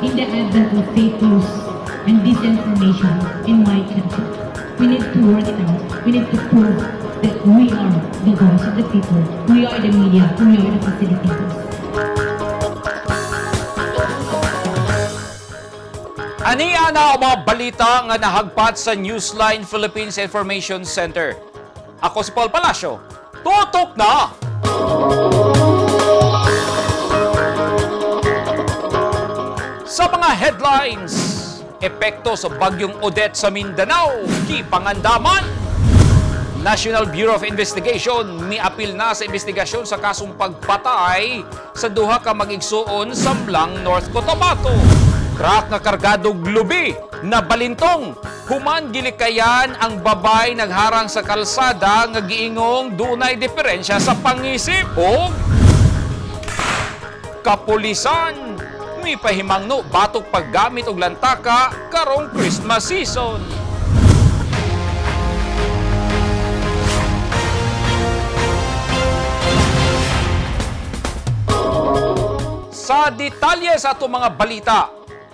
In the advent of fake news and disinformation in my country, we need to work it out. We need to prove that we are the voice of the people. We are the media. We are the facilitators. Ani ana ang mga balita nga nahagpat sa Newsline Philippines Information Center. Ako si Paul Palacio. Tutok na! Sa mga headlines, epekto sa bagyong Odette sa Mindanao, gipangandaman. National Bureau of Investigation miapil na sa investigasyon sa kasong pagpatay sa duha ka mag-igsuon sa Mlang, North Cotabato. Truck nga kargadog lubi na balintong. Human gilikayan ang babay nagharang sa kalsada nga giingong dunay diferensya sa pangisip og kapulisan. Mipahimangno batok paggamit og lantaka karong Christmas season. Sa detalye sa atong mga balita,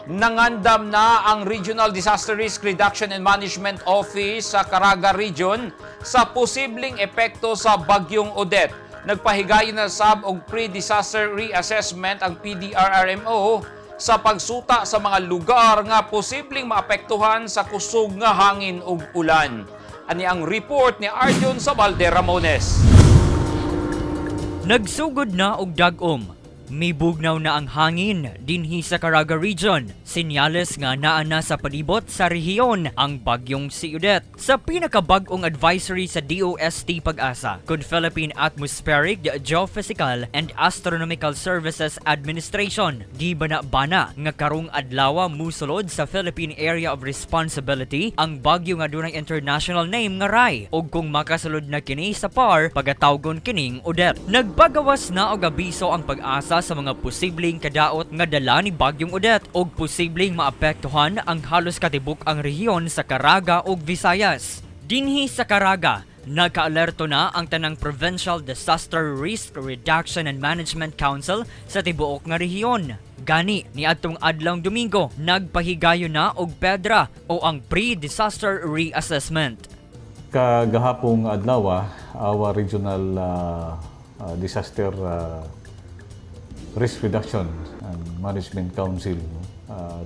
nangandam na ang Regional Disaster Risk Reduction and Management Office sa Caraga Region sa posibleng epekto sa Bagyong Odette. Nagpahigayon na sab og pre-disaster reassessment ang PDRRMO sa pagsuta sa mga lugar nga posibleng maapektuhan sa kusog nga hangin ug ulan. Ani ang report ni Arjun Sabalde Ramones. Nagsugod na og dag-om. Mibugnaw na ang hangin dinhi sa Caraga Region. Senyales nga naa na sa palibot sa rehiyon ang bagyong si Odette. Sa pinakabag-ong advisory sa DOST Pag-asa, kun Philippine Atmospheric, Geophysical and Astronomical Services Administration, gibana-bana nga karong adlaw musulod sa Philippine Area of Responsibility ang bagyo nga dunay international name nga Rai, ug kung makasulod na kini sa PAR, pagatawgon kining Odette. Nagbagawas na og abiso ang Pag-asa sa mga posibleng kadaot nga dala ni Bagyong Odette ug posibleng maapektuhan ang halos katibuk ang rehiyon sa Caraga ug Visayas. Dinhi sa Caraga, nagkaalerto na ang tanang Provincial Disaster Risk Reduction and Management Council sa tibuok nga rehiyon. Gani, niadtong adlawng Domingo, nagpahigayon na og PEDRA o ang Pre-Disaster Reassessment. Kagahapong adlaw, our regional disaster risk reduction and management council, no,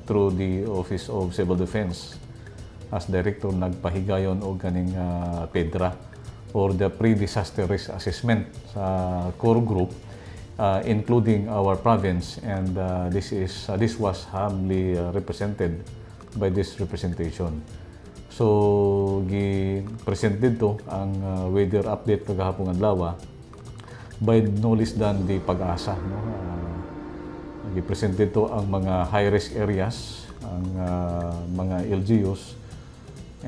through the Office of Civil Defense as director, nagpahigayon og kaning PEDRA or the pre-disaster risk assessment sa core group, including our province, and this was humbly represented by this representation. So gi-present didto ang weather update kagahapon adlaw by no less than the Pag-asa, no. Gi-present didto ang mga high risk areas, ang mga LGUs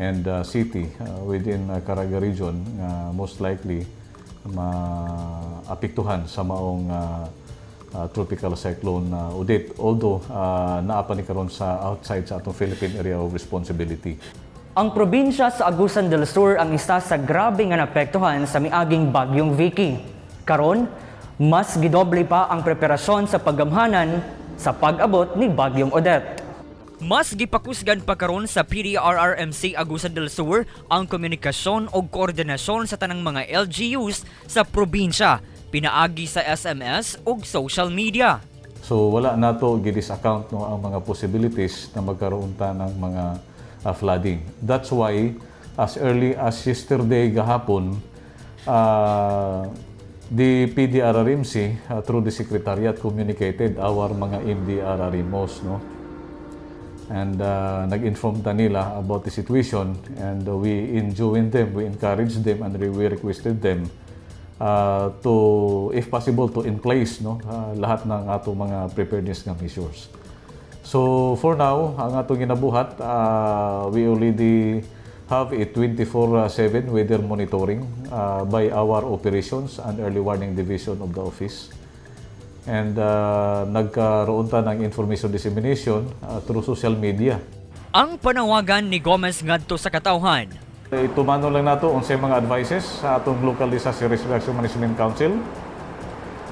and city within Caraga region nga most likely maapektuhan sa maong tropical cyclone Odette, although naa pa ni karon sa outside sa atong Philippine Area of Responsibility. Ang probinsya sa Agusan del Sur ang isa sa grabe nga naapektuhan sa miaging bagyong Vicky. Karon, mas gidoble pa ang preparasyon sa paggamhanan sa pag-abot ni Bagyong Odette. Mas gipakusgan pa karon sa PDRRMC Agusan del Sur ang komunikasyon ug koordinasyon sa tanang mga LGUs sa probinsya pinaagi sa SMS ug social media. So wala nato gi-disaccount, no, ang mga possibilities na magkaroon ta ng mga flooding. That's why as early as yesterday gahapon, the PDRRMC through the secretariat communicated our mga MDRRMOs, no, and nag-inform ta nila about the situation, and we enjoined them, we encouraged them, and we requested them to, if possible, to in place, no, lahat ng atong mga preparedness nga measures. So for now, ang atong ginabuhat, we already have a 24/7 weather monitoring by our operations and early warning division of the office. And nagkaroon ta ng information dissemination through social media. Ang panawagan ni Gomez ngadto sa katawhan. Itumanon lang nato unsay mga advices sa atong Local Disaster Risk Reduction Management Council.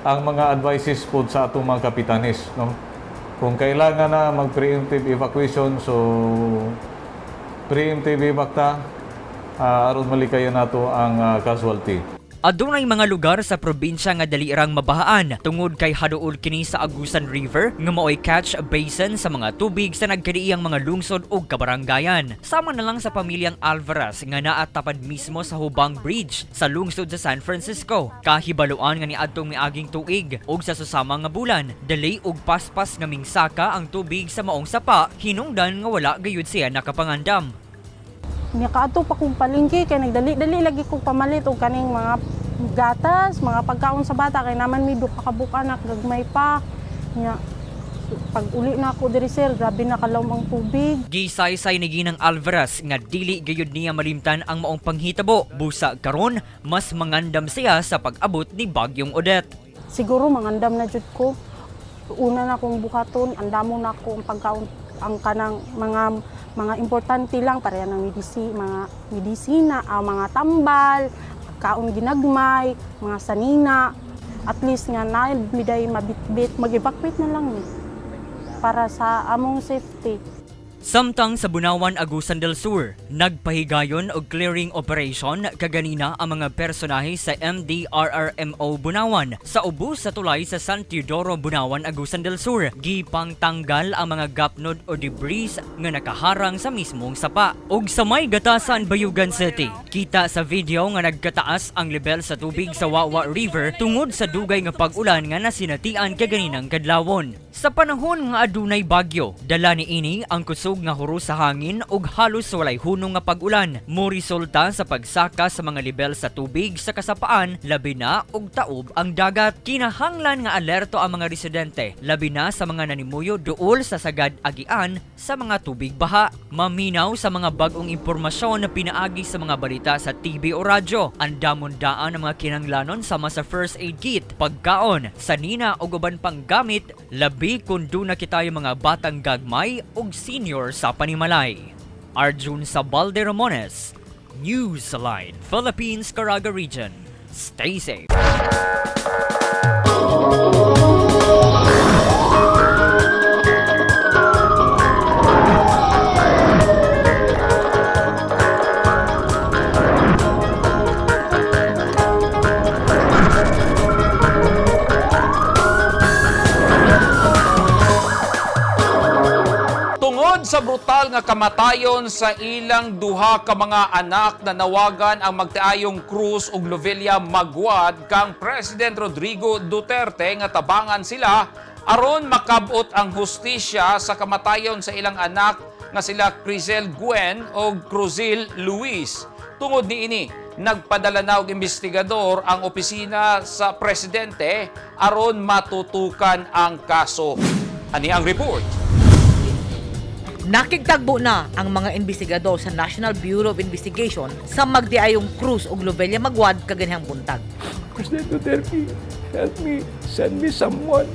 Ang mga advices po sa atong mga kapitanes, no? Kung kailangan na mag-preemptive evacuation, so preemptive evac ta aron malikayan nato ang casualty. Adunay mga lugar sa probinsya nga dali rang mabahaan tungod kay haduol kini sa Agusan River nga maoy catch basin sa mga tubig sa nagkadiiyang mga lungsod ug kabaranggayan. Sama na lang sa pamilyang Alvarez nga naa tapad mismo sa Hubang Bridge sa lungsod sa San Francisco. Kahibaluan nga niadtong miaging tuig ug sa susama nga bulan, dali ug paspas nga mingsaka ang tubig sa maong sapa, hinungdan nga wala gayud siya nakapangandam. Nakaadto pa kong palengke kay nagdali-dali lagi kong pamalit og kaning mga gatas, mga pagkaon sa bata kay naman mi duha ka buok anak gagmay pa. Nya pag uli na ako diri, sir, grabe na kalawom ang tubig. Gisaysay ni Ginang Alvarez nga dili gayud niya malimtan ang maong panghitabo. Busa karon mas mangandam siya sa pag-abot ni Bagyong Odette. Siguro mangandam na jud ko. Una na kong buhaton, andamo na ko ang pagkaon, ang kanang mga importante lang pareha ng mga medisina, ang mga tambal, kaon ginagmay, mga sanina. At least nga na miday mabitbit, mag-evacuate na lang ni para sa among safety. Samtang sa Bunawan, Agusan del Sur, nagpahigayon og clearing operation kaganina ang mga personahe sa MDRRMO Bunawan sa ubos sa tulay sa San Teodoro, Bunawan, Agusan del Sur. Gipangtanggal ang mga gapnod o debris nga nakaharang sa mismong sapa. Og sa may gatasan, Bayugan City, kita sa video nga nagkataas ang level sa tubig sa Wawa River tungod sa dugay nga pag-ulan nga nasinatian kaganinang kadlawon. Sa panahon nga adunay bagyo, dala niini ang kusog nga huro sa hangin ug halos walay hunong nga pag-ulan. Mo resulta sa pagsaka sa mga level sa tubig sa kasapaan, labi na og taob ang dagat. Kinahanglan nga alerto ang mga residente, labi na sa mga nanimuyo duol sa sagad agian sa mga tubig baha. Maminaw sa mga bag-ong impormasyon na pinaagi sa mga balita sa TV o radyo. Andamon daan ang mga kinanglanon sama sa first aid kit, pagkaon, sanina o uban pang gamit, labi kung duna kitay mga batang gagmay ug senior sa panimalay. Arjun Sabalde Ramones, Newsline, Philippines, Caraga Region. Stay safe. Tungod sa brutal nga kamatayon sa ilang duha ka mga anak, nanawagan ang magtiayong Cruz ug Lovelia Maguad kang President Rodrigo Duterte nga tabangan sila aron makabot ang hustisya sa kamatayon sa ilang anak nga sila Crisel Gwen ug Cruzil Luis. Tungod niini, nagpadala na og investigador ang opisina sa presidente aron matutukan ang kaso. Ani ang report. Nakigtagbo na ang mga investigador sa National Bureau of Investigation sa magdiayong Cruz ug Lovelia Maguad kaganhang buntag. President Duterte, help me, send me someone.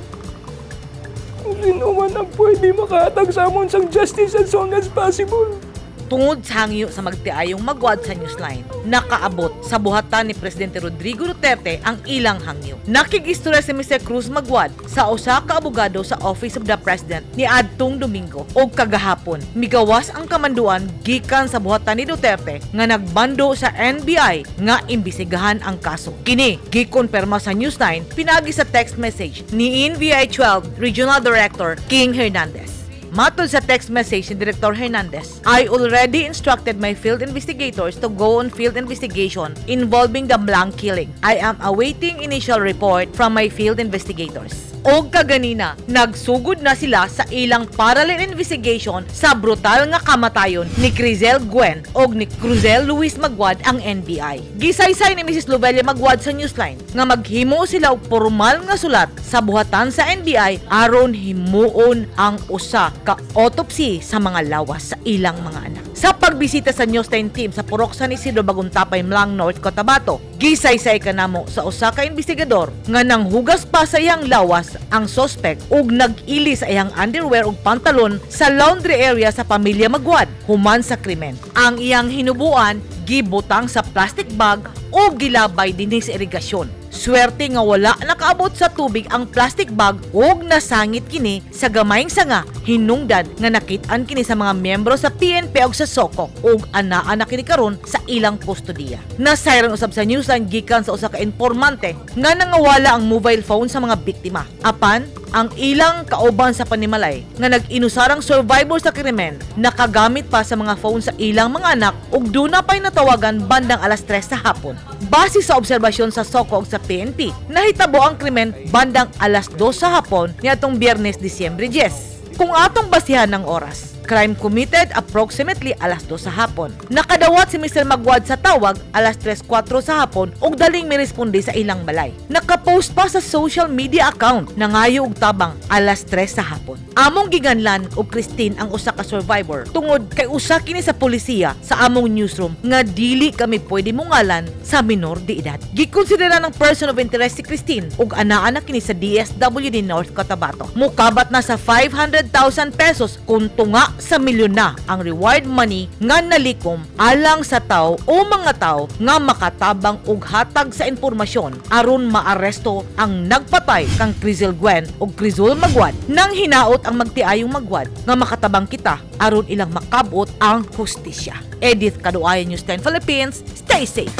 Kung sino man ang pwede makahatag sa amon sang justice as soon as possible. Tungod sa hangyo sa magtiayong Maguad sa Newsline, nakaabot sa buhatan ni Presidente Rodrigo Duterte ang ilang hangyo. Nakigistorya si Mr. Cruz Maguad sa usa ka abogado sa Office of the President ni adtong Domingo og kagahapon. Migawas ang kamanduan gikan sa buhatan ni Duterte nga nagbando sa NBI nga imbestigahan ang kaso. Kini gikonperma sa Newsline pinaagi sa text message ni NBI 12 Regional Director King Hernandez. Matod sa text message ni Director Hernandez, "I already instructed my field investigators to go on field investigation involving the M'lang killing. I am awaiting initial report from my field investigators." Og kaganina, nagsugod na sila sa ilang parallel investigation sa brutal nga kamatayon ni Crizel Gwen og ni Cruzel Luis Maguad ang NBI. Gisaysay ni Mrs. Lovelia Maguad sa Newsline nga maghimo sila og formal nga sulat sa buhatan sa NBI aron himuon ang usa ka autopsy sa mga lawas sa ilang mga anak. Sa pagbisita sa Newsline team sa Purok San Isidro, Bagong Tapay, M'lang North Cotabato, gisaysay kanamo sa usa ka investigador nga nanghugas pa sa iyang lawas ang sospek ug nag-ili sa iyang underwear ug pantalon sa laundry area sa pamilya Maguad human sa krimen. Ang iyang hinubuan gibutang sa plastic bag o gilabay dinhi sa irigasyon. Swerte nga wala nakaabot sa tubig ang plastic bag ug nasangit kini sa gamayng sanga, hinungdan nga nakit-an kini sa mga miyembro sa PNP ug sa SOCO ug anaa na kini karon sa ilang kustodiya. Nasayran usab sa Newsline gikan sa usa ka informante nga nangawala ang mobile phone sa mga biktima. Apan ang ilang kauban sa panimalay nga nag-inusarang survivor sa krimen nakagamit pa sa mga phone sa ilang mga anak ug duna pa'y natawagan bandang alas 3 sa hapon. Base sa obserbasyon sa SOCO ug sa PNP, nahitabo ang krimen bandang alas 2 sa hapon niadtong Biyernes, Disyembre 10. Kung atong basihan ng oras, crime committed approximately alas 2 sa hapon. Nakadawat si Mr. Magwad sa tawag alas 3:04 sa hapon ug daling miresponde sa ilang balay. Nakapost pa sa social media account nangayo og tabang alas 3 sa hapon. Among giganlan og Christine ang usa ka survivor tungod kay usa kini sa polisiya sa among newsroom nga dili kami pwede mongalan sa minor de edad. Gikonsidera ng person of interest si Christine ug anaa na kini sa DSWD North Cotabato. Mukabat na sa 500,000 pesos kung tunga sa milyon na ang reward money nga nalikom alang sa tao o mga tao nga makatabang og hatag sa impormasyon aron maaresto ang nagpatay kang Crizel Gwen ug Crizul Magwad. Nang hinaot ang magtiayong Magwad nga makatabang kita aron ilang makabot ang hustisya. Edith Kaduayan, News 10 Philippines. Stay safe.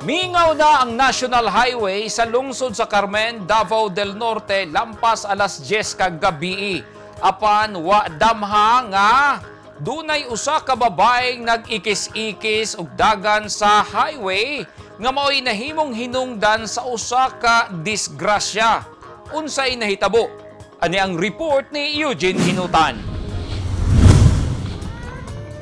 Mingaw na ang National Highway sa lungsod sa Carmen, Davao del Norte, lampas alas 10 kagabi. Apan wa damha nga dunay usa ka babaeng nag-ikis-ikis og dagan sa highway nga mao'y nahimong hinungdan sa usa ka disgrasya. Unsay nahitabo? Ani ang report ni Eugene Hinutan.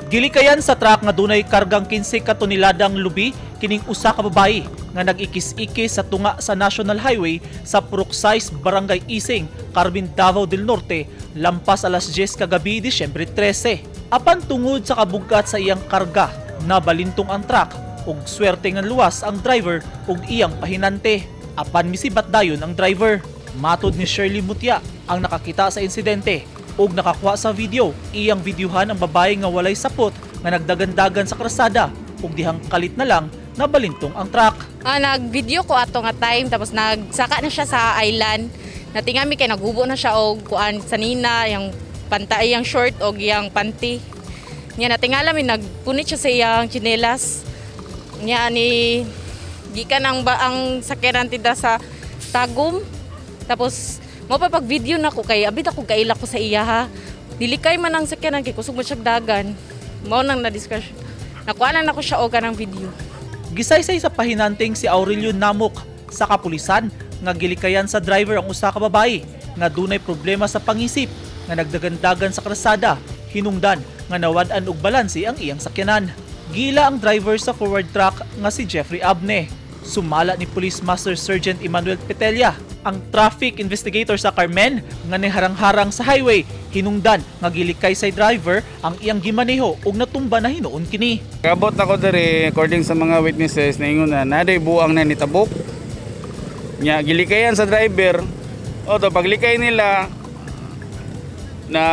Gilikayan sa truck nga dunay kargang 15 ka toneladang lubi kining usa ka babayi nga nag-ikis-ikis sa tunga sa National Highway sa Purok 6, Barangay Ising, Carmen, Davao del Norte lampas alas 10 kagabi, Disyembre 13. Apan tungod sa kabugkat sa iyang karga, nabalintong ang truck ug swerte nga luwas ang driver ug iyang pahinante. Apan misibat dayon ang driver. Matod ni Shirley Mutia ang nakakita sa insidente ug nakakuha sa video, iyang videohan ang babae nga walay sapot nga nagdagandagan sa krasada ug dihang kalit na lang nabalintong ang truck. Nag-video ko ato nga time tapos nagsaka na siya sa island. Natingami kay naghubo na siya og kuan sanina, yang pantay, yang short og yang panty. Nya natingala mi nagpunit siya sa iyang tsinelas. Nya ni gikan ang ba ang sakyanan tida sa Tagum. Tapos mo pa pag video na ko kay abit ako kaila ko sa iya ha. Dili kay man ang sakyanan kay kusog man siya dagan. Mao nang na-discuss. Nakuha na nako siya og kanang video. Gisaysay sa pahinanting si Aurelio Namok sa kapulisan nga gilikayan sa driver ang usa ka babae nga dunay problema sa pangisip nga nagdagandagan sa krasada, hinungdan nga nawad-an og balanse ang iyang sakyanan. Gila ang driver sa forward truck nga si Jeffrey Abne. Sumala ni Police Master Sergeant Emmanuel Petelia ang traffic investigator sa Carmen nga niharang-harang sa highway, hinungdan nga gilikay sa driver ang iyang gimaneho ug natumba na hinuon kini. Kabot ako diri according sa mga witnesses naingon na naday buang na nitabok. Nya gilikayan sa driver. O to paglikay nila na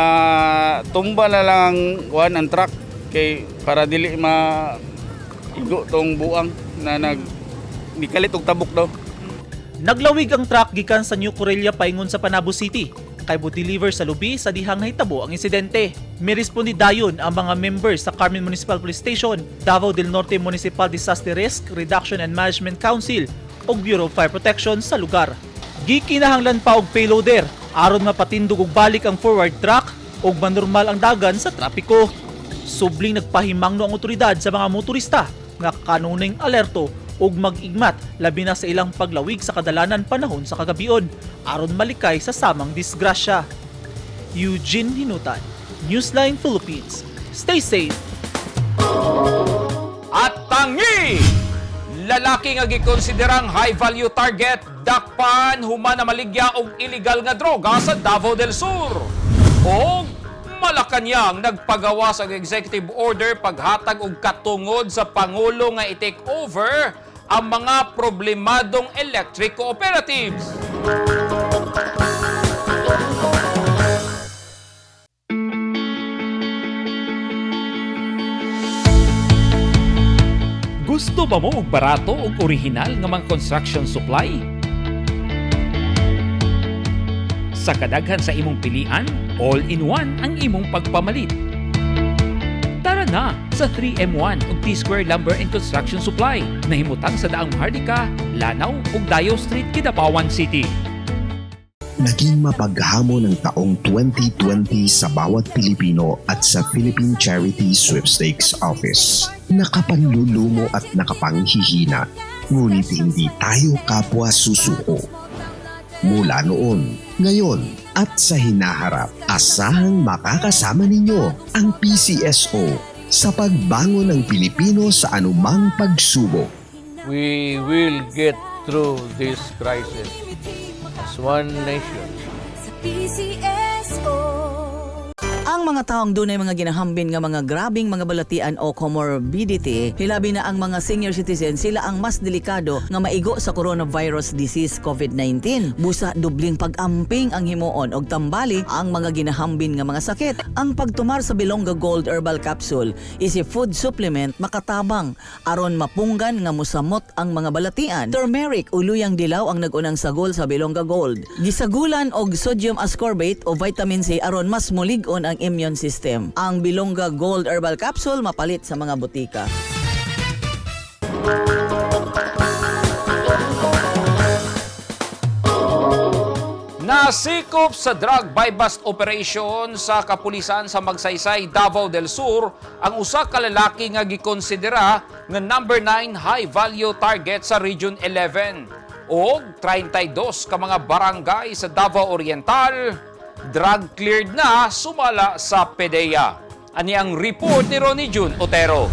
tumba na lang kuan ang truck kay para dili ma igo tong buang na nag nikalit og tabok daw. Naglawig ang truck gikan sa New Corellia paingon sa Panabo City. Kay deliver sa lubi sa dihang nahitabo ang insidente. Miresponde dayon ang mga members sa Carmen Municipal Police Station, Davao del Norte Municipal Disaster Risk Reduction and Management Council ug Bureau of Fire Protection sa lugar. Gikinahanglan pa og payloader aron mapatindog og balik ang forward truck ug manormal ang dagan sa trapiko. Subling nagpahimangno ang otoridad sa mga motorista nga kanuning alerto ug mag-igmat labi na sa ilang paglawig sa kadalanan panahon sa kagabion aron malikay sa samang disgrasya. Eugene Hinutan, Newsline Philippines. Stay safe. At tangi! Lalaki nga gikonsiderang high value target dakpan human na maligya og illegal nga droga sa Davao del Sur. Og Malacañang nagpagawa sa executive order paghatag og katungod sa pangulo nga i-take over ang mga problemadong electric cooperatives. Gusto Gusto ba mo og barato ug orihinal nga mga construction supply? Sa kadaghan sa imong pilian, all-in-one ang imong pagpamalit. Tara na sa 3M1 ug T-Square Lumber and Construction Supply. Nahimutang sa Daang Maharlika, Lanao ug Dayo Street, Kidapawan City. Naging mapaghamon ang taong 2020 sa bawat Pilipino at sa Philippine Charity Sweepstakes Office. Nakapanlulumo at nakapanghihina, ngunit hindi tayo kapwa susuko. Mula noon, ngayon at sa hinaharap, asahang makakasama ninyo ang PCSO sa pagbangon ng Pilipino sa anumang pagsubok. We will get through this crisis as one nation. PCSO. Ang mga taong dunay mga ginahambin nga mga grabing mga balatian o comorbidity, hilabi na ang mga senior citizen, sila ang mas delikado nga maigo sa coronavirus disease COVID-19. Busa dubling pag-amping ang himuon og tambali ang mga ginahambin nga mga sakit. Ang pagtumar sa Bilongga Gold Herbal Capsule is a food supplement makatabang aron mapunggan nga musamot ang mga balatian. Turmeric o luyang dilaw ang nagunang sagol sa Bilongga Gold. Gisagulan og sodium ascorbate o vitamin C aron mas mulig-on ang immune system. Ang Bilongga Gold Herbal Capsule mapalit sa mga botika. Nasikop sa drug buy-bust operation sa kapulisan sa Magsaysay, Davao del Sur ang usa ka lalaki nga gikonsidera nga number 9 high value target sa Region 11 og 32 ka mga barangay sa Davao Oriental drug cleared na sumala sa PDEA. Ani ang report ni Ronnie June Otero.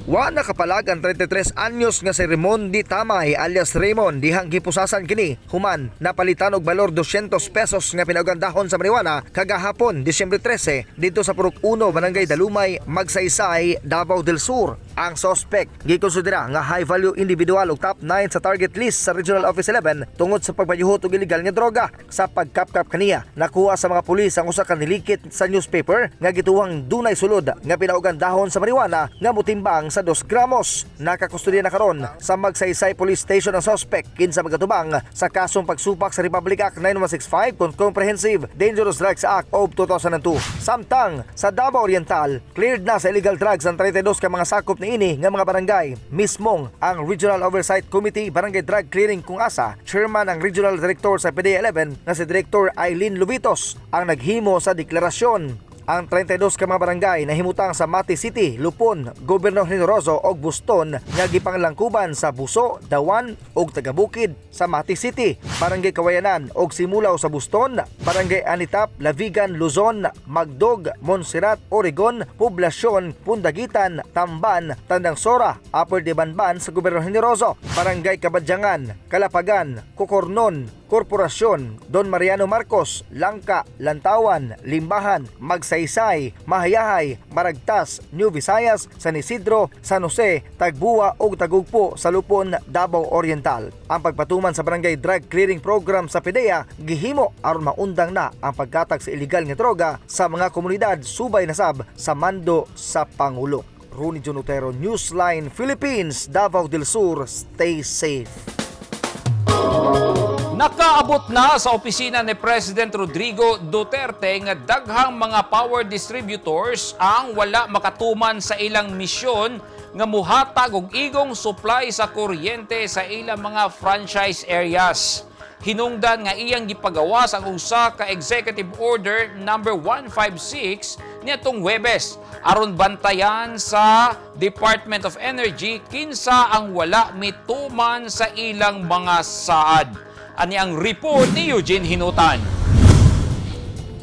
Wa nakapalag ang 33 anyos nga si Ramon Di Tamay alias Raymond dihang gipusasan kini human napalitan og balor 200 pesos nga pinagandahon sa marijuana kagahapon Disyembre 13 didto sa Purok 1, Barangay Dalumay, Magsaysay, Davao del Sur. Ang suspect gikonsidera nga high value individual ug top 9 sa target list sa Regional Office 11 tungod sa pagpayuhot og illegal nga droga. Sa pagkapkap kaniya, nakuha sa mga pulis ang usa ka nilikit sa newspaper nga gituwang dunay sulod nga pinaugan dahon sa marijuana nga motimbang sa 2 gramos. Nakakustodiya na karon sa Magsaysay Police Station ang suspect kinsa magatubang sa kasong pagsupak sa Republic Act 9165 kon Comprehensive Dangerous Drugs Act of 2002. Samtang sa Davao Oriental, cleared na sa illegal drugs ang 32 ka mga sakop niini nga mga barangay. Mismong ang Regional Oversight Committee Barangay Drug Clearing kung asa, chairman ang Regional Director sa PDEA 11 na si Director Eileen Lubitos ang naghimo sa deklarasyon. Ang 32 ka mga barangay na himutang sa Mati City, Lupon, Gobernador Generoso ug Buston nga gipanglangkuban sa Buso, Dawan ug Tagabukid sa Mati City, Barangay Kawayanan ug Simulaw sa Buston, Barangay Anitap, Lavigan, Luzon, Magdog, Monserrat, Oregon, Poblasyon, Pundagitan, Tamban, Tandang Sora, Upper Debanban sa Gobernador Generoso, Barangay Kabadyangan, Kalapagan, Kokornon, Korporasyon, Don Mariano Marcos, Langka, Lantawan, Limbahan, Magsaysay, Mahayahay, Maragtas, New Visayas, San Isidro, San Jose, Tagbua ug Tagugpo sa Lupon, Davao Oriental. Ang pagpatuman sa Barangay Drug Clearing Program sa PDEA gihimo aron maundang na ang pagkatag sa illegal nga droga sa mga komunidad subay na sab sa mando sa Pangulo. Rooney John Otero, Newsline Philippines, Davao del Sur, stay safe. Nakaabot na sa opisina ni President Rodrigo Duterte nga daghang mga power distributors ang wala makatuman sa ilang misyon nga muhatag og igong supply sa kuryente sa ilang mga franchise areas. Hinungdan nga iyang gipagawas ang usa ka Executive Order number 156 niadtong Huwebes aron bantayan sa Department of Energy kinsa ang wala mituman sa ilang mga saad. Ani ang report ni Eugene Hinutan.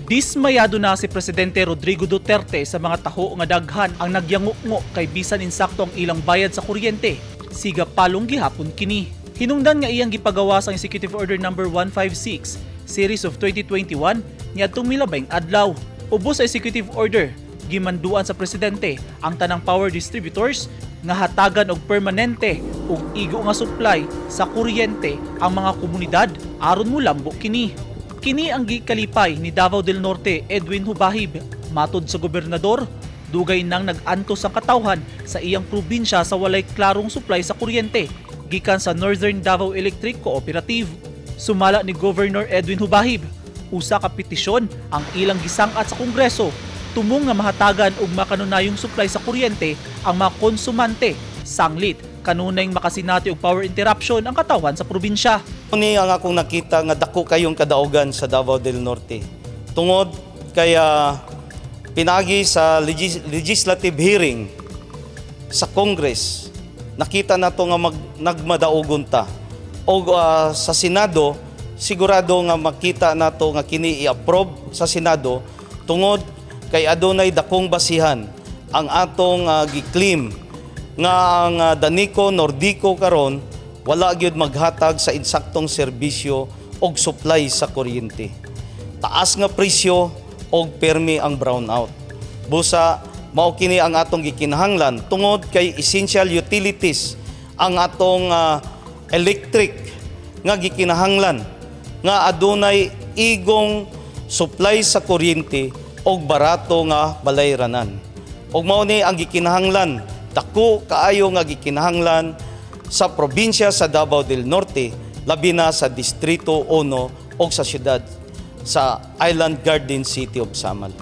Dismayado na si Presidente Rodrigo Duterte sa mga taho nga daghan ang nagyangungo kay bisan insakto ang ilang bayad sa kuryente. Siga palong gihapon kini. Hinungdan nga iyang gipagawas ang Executive Order number 156 Series of 2021 niadtong milabayng adlaw. Ubos sa Executive Order, gimanduan sa presidente ang tanang power distributors nga hatagan og permanente ug igo nga supply sa kuryente ang mga komunidad aron molambo kini. Kini ang gikalipay ni Davao del Norte Edwin Hubahib. Matod sa gobernador, Dugay nang nag-antos ang katawhan sa iyang probinsya sa walay klarong supply sa kuryente gikan sa Northern Davao Electric Cooperative. Sumala ni Governor Edwin Hubahib, usa ka petisyon ang ilang gisang-at sa Kongreso tumong nga mahatagan og makanunayong supply sa kuryente ang mga konsumante sanglit kanunay makasinati og power interruption ang katawhan sa probinsya. Ni ang akong nakita nga dako kayong kadaugan sa Davao del Norte. Tungod kaya pinagi sa legislative hearing sa Congress, nakita nato nga nagmadaugon ta. O sa Senado, sigurado nga makita nato nga kini i-approve sa Senado tungod kay adunay dakong basihan ang atong gi-claim nga ang Danico Nordico karon wala gyud maghatag sa insaktong serbisyo og supply sa kuryente. Taas nga presyo og permi ang brownout. Busa mao kini ang atong gikinahanglan tungod kay essential utilities ang atong electric nga gikinahanglan nga adunay igong supply sa kuryente og barato nga balayranan. Og mao ni ang gikinahanglan, dako kaayo nga gikinahanglan sa probinsya sa Davao del Norte, labi na sa Distrito 1 og sa siyudad sa Island Garden City of Samal.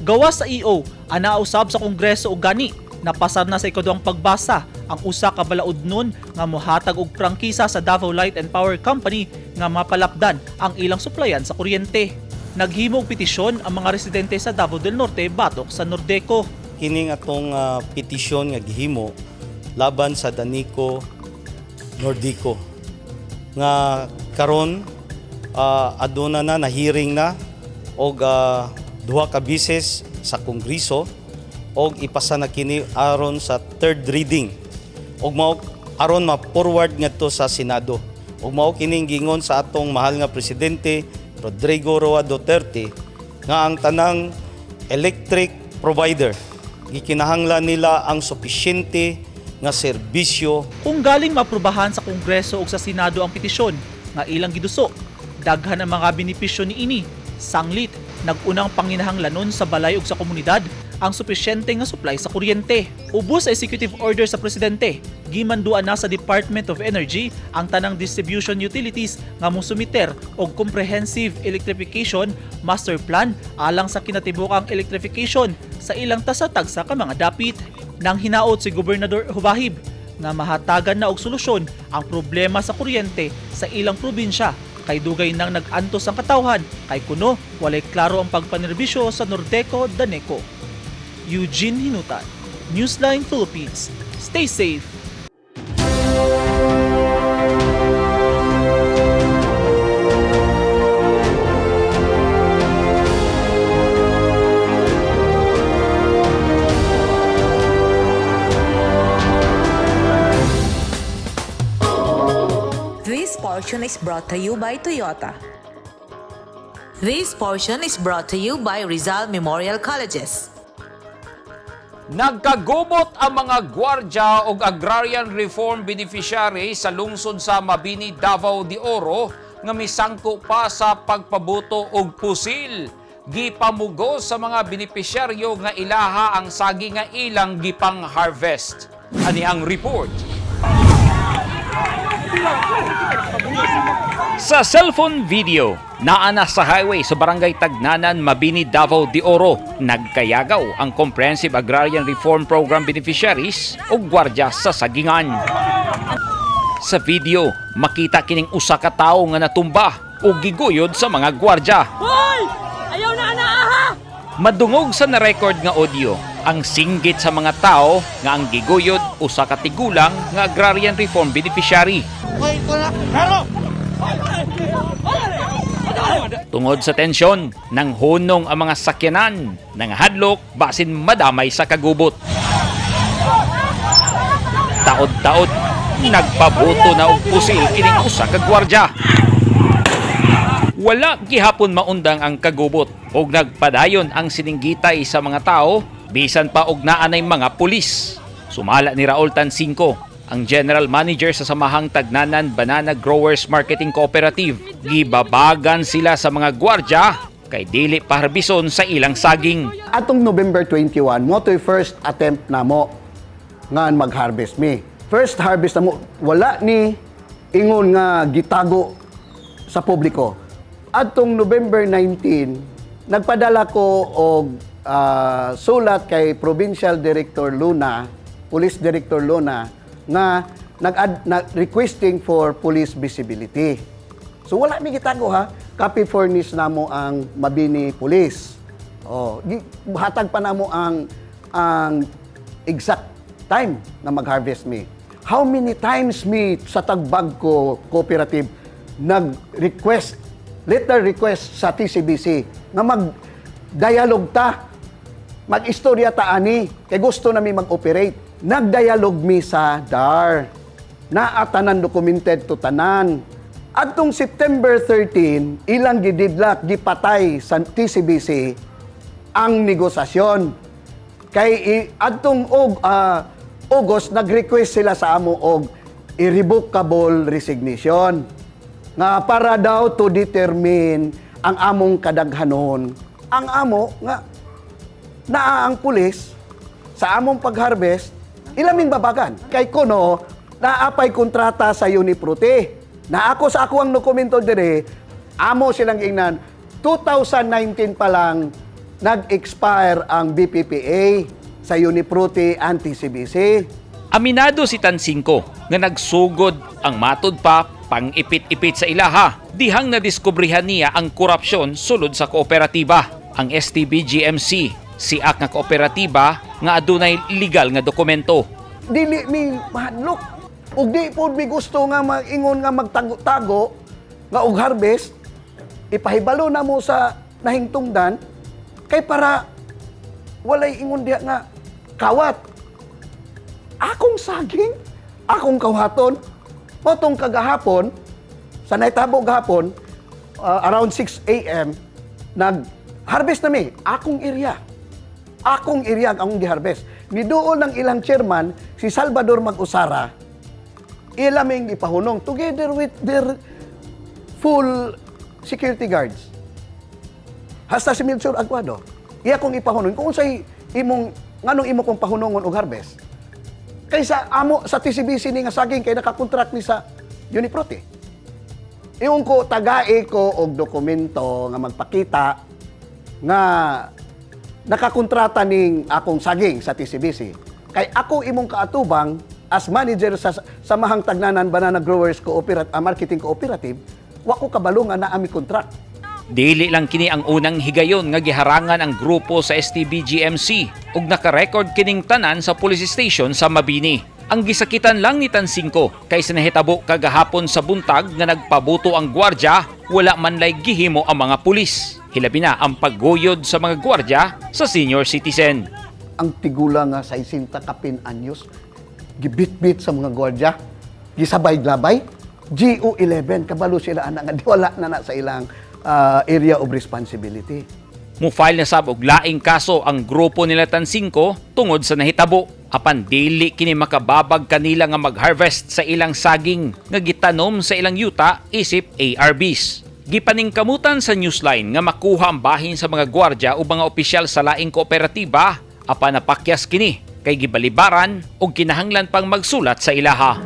Gawas sa EO, ana usab sa Kongreso og gani napasar na sa ikaduhang pagbasa ang usa ka balaod nun nga mohatag og prangkisa sa Davao Light and Power Company nga mapalapdan ang ilang suplayan sa kuryente. Naghimo og petisyon ang mga residente sa Davao del Norte batok sa Nordeco. Kining atong petisyon nga gihimo laban sa Danico Nordico nga karon aduna na na-hearing na og duha ka bises sa Kongreso og ipasa na kini aron sa third reading og mao aron ma-forward ngadto sa Senado. Og mao kining gingon sa atong mahal nga presidente Rodrigo Roa Duterte nga ang tanang electric provider gikinahanglan nila ang sufisyente nga serbisyo. Kung galing maaprubahan sa Kongreso ug sa Senado ang petisyon nga ilang giduso, daghan ang mga benepisyo niini. Sanglit, nagunang panginahanglanon sa balay ug sa komunidad ang sufisyente nga supply sa kuryente. Ubos sa executive order sa presidente, gimanduan na sa Department of Energy ang tanang distribution utilities nga mosumiter og comprehensive electrification master plan alang sa kinatibukang electrification sa ilang tasa-tagsa ka mga dapit. Nang hinaot si Gobernador Hubahib nga mahatagan na og solusyon ang problema sa kuryente sa ilang probinsya kay dugay nang nag-antos ang katawhan kay kuno walay klaro ang pagpanerbisyo sa Nordeco Daneco. Eugene Hinutan, Newsline Philippines. Stay safe. This portion is brought to you by Toyota. This portion is brought to you by Rizal Memorial Colleges. Nagkagubot ang mga gwardya og agrarian reform beneficiary sa lungsod sa Mabini, Davao de Oro nga misangko pa sa pagpabuto og pusil. Gipamugos sa mga benepisyaryo nga ilaha ang sagi nga ilang gipang harvest. Ani ang report. Sa cellphone video, naa na sa highway sa Barangay Tagnanan, Mabini, Davao de Oro, nagkayagaw ang Comprehensive Agrarian Reform Program beneficiaries o gwardya sa sagingan. Sa video, makita kining usa ka tawo nga natumba o giguyod sa mga gwardya. Hoy! Ayaw na na aha! Madungog sa na-record nga audio ang singgit sa mga tao nga ang giguyod usa ka tigulang nga agrarian reform beneficiary. Tungod sa tensyon, nang hunong ang mga sakyanan, nang hadlok basin madamay sa kagubot. Taod-taod, nagpabuto na og pusil kining usa ka gwardya. Wala gihapon maundang ang kagubot ug nagpadayon ang sininggitay sa mga tao bisan pa og naanay mga pulis. Sumala ni Raul Tancinco, ang general manager sa Samahang Tagnanan Banana Growers Marketing Cooperative. Gibabagan sila sa mga gwardya kay dili paharbison sa ilang saging. Atong November 21, mao to'y first attempt namo nga mag-harvest mi. First harvest namo, wala ni ingon nga gitago sa publiko. Atong November 19, nagpadala ko og sulat kay Provincial Director Luna, Police Director Luna, nga nag na, requesting for police visibility. So wala mi gitago ha. Copy furnish namo ang Mabini Police. Oh, hatag pa namo ang exact time na mag-harvest mi. How many times mi sa Tagbagco Cooperative nag-request, letter request sa TCBC nga mag-dialogue ta, mag-istorya ta ani, kay gusto nami mag-operate. Nag-dialogue mi sa DAR. Naa tanan documented to tanan. Adtong September 13, ilang gididlock, gipatay sa TCBC ang negosasyon. Kay adtong August nag-request sila sa amo og irrevocable resignation nga para daw to determine ang among kadaghanon. Ang amo nga naa ang pulis sa among pag-harvest, ilaming babagan. Kay kuno, naapay kontrata sa Unifrutti. Na ako sa ako ang dokumento dire, amo silang ingnan, 2019 pa lang nag-expire ang BPPA sa Unifrutti and TCBC. Aminado si Tansingco nga nagsugod ang matud pa pang-ipit-ipit sa ilaha. Dihang nadiskubrihan niya ang korupsyon sulod sa kooperatiba. Ang STB-GMC, siak nga kooperatiba nga adunay legal nga dokumento. Dili mi mahadlok. Ug di pod mi gusto nga maingon nga magtago-tago nga og harvest, ipahibalo na mo sa nahingtungdan kay para walay ingon diha nga kawat. Akong saging, akong kawaton. Motong kagahapon, sa nahitabo gahapon, around 6 a.m., nag-harvest na mi, akong area. Akong area ang akong giharvest. Niduol ng ilang chairman, si Salvador Mag-usara, ilaming ipahunong together with their full security guards. Hasta si Melchor Aguado, iya kong ipahunong. Kung unsay imong, nganong imo kong pahunongon og harvest? Kaysa amo sa TCBC ni nga saging kay nakakontract ni sa Unifrutti. Iyon ko, tagae ko og dokumento nga magpakita nga nakakontrata ning akong saging sa TCBC. Kay ako imong kaatubang as manager sa Samahang Tagnanan Banana Growers Marketing Cooperative, wa ko kabalo nga naa mi contract. Dili lang kini ang unang higayon nga giharangan ang grupo sa STB-GMC ug naka-record kining tanan sa police station sa Mabini. Ang gisakitan lang ni Tansingco kay sa nahitabo kagahapon sa buntag nga nagpabuto ang gwardya, wala man lay gihimo ang mga pulis. Hilabi na ang pagguyod sa mga gwardya sa senior citizen. Ang tigula nga 60 kapin anyos, gibitbit sa mga gwardya, gisabay-labay, GO11, kabalo sila anak nga di wala na na sa ilang area of responsibility. Mo-file na sab og laing kaso ang grupo nila Tansingco tungod sa nahitabo. Apan dili kini makababag kanila nga mag-harvest sa ilang saging nga gitanom sa ilang yuta isip ARBs. Gipaningkamutan sa Newsline nga makuha ang bahin sa mga gwardya o mga opisyal sa laing kooperatiba apan napakyas kini kay gibalibaran og kinahanglan pang magsulat sa ilaha.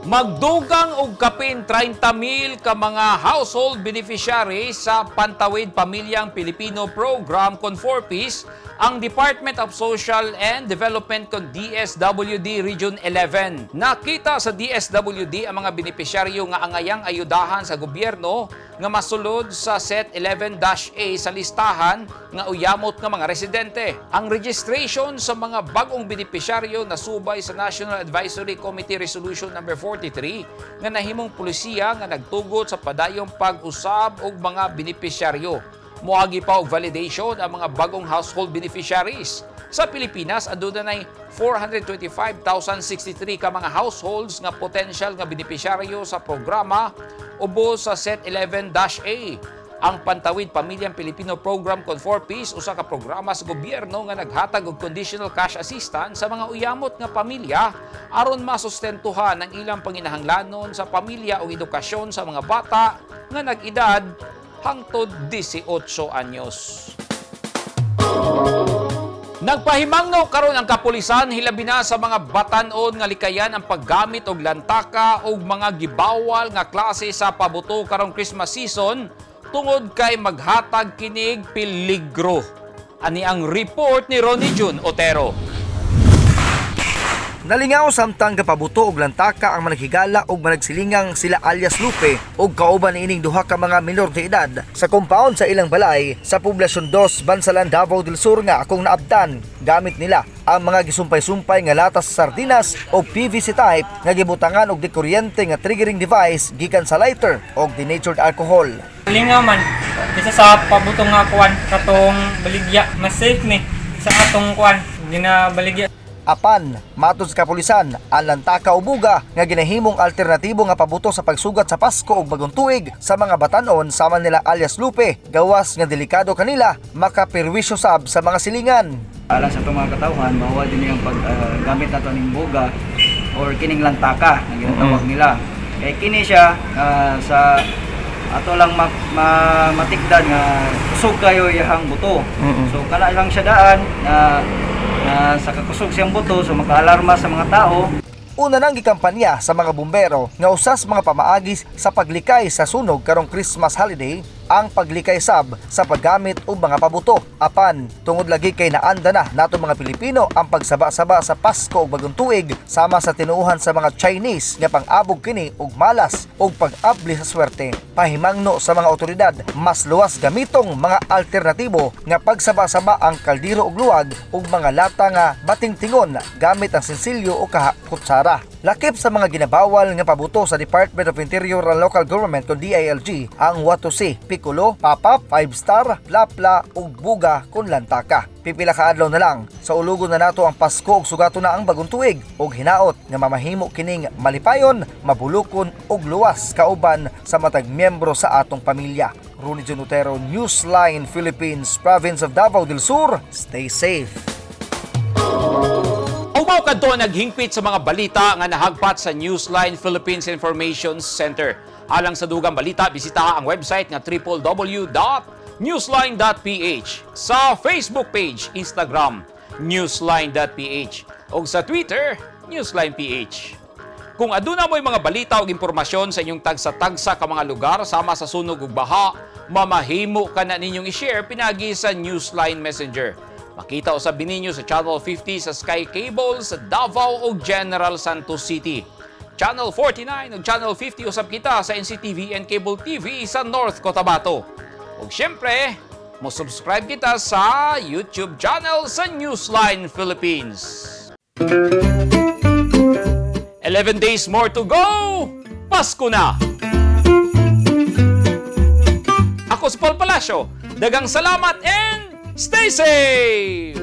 Magdugang og kapin 30,000 ka mga household beneficiaries sa Pantawid Pamilyang Pilipino Program kon 4Ps ang Department of Social and Development kon DSWD Region 11. Nakita sa DSWD ang mga benepisyaryo nga angayang ayudahan sa gobyerno nga masulod sa Set 11-A sa listahan nga uyamot nga mga residente. Ang registration sa mga bagong benepisyaryo nasubay sa National Advisory Committee Resolution number 43 nga nahimong pulisiya nga nagtugot sa padayong pag-usab og mga benepisyaryo. Moagi pa og validation ang mga bagong household beneficiaries. Sa Pilipinas, aduna nay 425,063 ka mga households nga potential nga benepisyaryo sa programa ubos sa Set 11-A. Ang Pantawid Pamilyang Pilipino Program kon 4Ps, usa ka programa sa gobyerno nga naghatag og conditional cash assistance sa mga uyamot nga pamilya aron masustentuhan ang ilang panginahanglanon sa pamilya o edukasyon sa mga bata nga nag-edad hangtod 18 anyos. Nagpahimangno karon ang kapulisan hilabi na sa mga batan-on nga likayan ang paggamit og lantaka og mga gibawal nga klase sa pabuto karong Christmas season tungod kay maghatag kinig peligro. Ani ang report ni Ronnie Jun Otero. Nalingaw samtang gapabuto og lantaka ang managhigala og managsilingang sila alias Lupe og kauban niining duha ka mga minor de edad sa compound sa ilang balay sa Poblacion 2, Bansalan, Davao del Sur nga akong naabtan gamit nila ang mga gisumpay-sumpay nga latas sa sardinas o PVC type nga gibutangan og dekuryente nga triggering device gikan sa lighter og denatured alcohol. Lingaw man, kaysa sa pabutong nga kuan katong baligya, mas safe ni sa atong kuan ginabaligya. Apan, matod sa kapulisan, ang lantaka o buga nga ginahimong alternatibo nga pabuto sa pagsugat sa Pasko ug Bagong Tuig sa mga batanon sama nila alias Lupe, gawas nga delikado kanila makaperwisyo sab sa mga silingan. Alang sa itong mga katawhan, bawal din yung paggamit nato ning buga or kining lantaka na ginatawag nila. Kay kini siya sa ato lang matikdan nga kusog kayo iyahang buto. So kana lang siya daan na na sa kakusog siyang buto, so makaalarma sa mga tao. Una nang gikampanya sa mga bumbero nga usas mga pamaagi sa paglikay sa sunog karong Christmas holiday ang paglikay sab sa paggamit og mga pabuto. Apan, tungod lagi kay naanda na nato mga Pilipino ang pagsaba-saba sa Pasko ug Bagong Tuig sama sa tinuohan sa mga Chinese nga pang-abog kini og malas og pag-abli sa swerte. Pahimangno sa mga otoridad, mas luwas gamitong mga alternatibo nga pagsaba-saba ang kaldero og luwag ug mga lata nga batingtingon gamit ang sinsilyo o kaha kutsara. Lakip sa mga ginabawal nga pabuto sa Department of Interior and Local Government o DILG ang Watusi, Piccolo, Papap, 5 Star, Plapla ug Buga kun lantaka. Pipila ka adlaw na lang sa ulugon na nato ang Pasko ug sugato na ang Bagong Tuig ug hinaot nga mamahimo kining malipayon, mabulukon ug luwas kauban sa matag miyembro sa atong pamilya. Ronnie John Otero, Newsline Philippines, Province of Davao del Sur. Stay safe. Umaw kadto naghingpit sa mga balita nga nahagpat sa Newsline Philippines Information Center. Alang sa dugang balita, bisita ang website nga www.newsline.ph, sa Facebook page, Instagram, newsline.ph o sa Twitter, newsline.ph. Kung aduna mo'y mga balita o impormasyon sa inyong tagsa-tagsa ka mga lugar sama sa sunog ug baha, mamahimo ka na ninyong i-share pinagi sa Newsline Messenger. Makita usab ninyo sa Channel 50 sa Sky Cable sa Davao ug General Santos City. Channel 49 ug Channel 50 usab kita sa NCTV and Cable TV sa North Cotabato. Ug syempre, mo subscribe kita sa YouTube channel sa Newsline Philippines. 11 days more to go! Pasko na! Ako si Paul Palacio. Dagang salamat and stay safe!